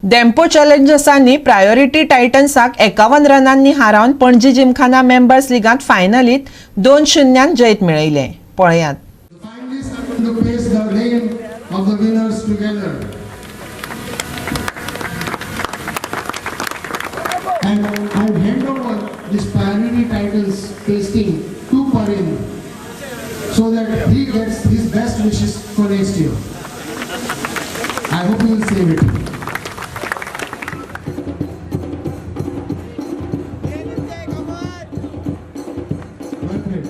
Dempo चॅलेंजर्सांनी priority टायटन्साक 51 रनांनी हारोवन Panaji Gymkhana members लिगांत फायनलीत 2-0 जैत मेळयलें. पळयात. The finalists are going to place the name of the winners together. And I hand over this Priority Titans pasting to Parin so that he gets his best wishes for next year. I hope you will save it. Well played.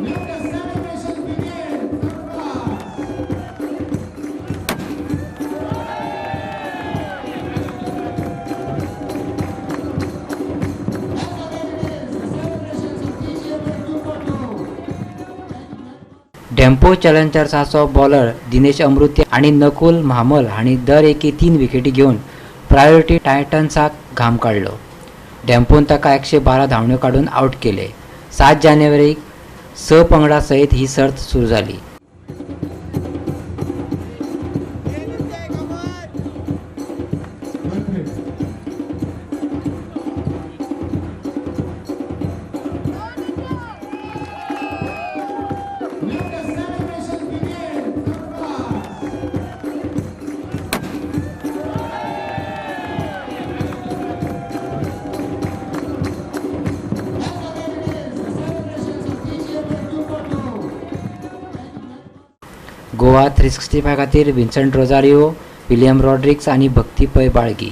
Let the celebrations begin. Surprise! And again it is the celebrations of PGML 2.0. Dempo चॅलेंजर्साचो bowler Dinesh Amruti आनी नकुल म्हामल हांणी दर एकी 3 विकेटी घेवन priority टायटन्साक घाम काडलो. डेम्पोन ताका 112 धांवड्यो काडून आवट केले. 7 जानेवारीक 6 पंगडा सयत ही सर्त सुरू जाली. Well played. Let the celebrations begin. Surprise! And again it is the celebrations of PGML 2.0. Goa 365 खातीर विन्संट रोजारियो, विलियम रॉड्रिक्स आनी भक्ती पै बाळगी.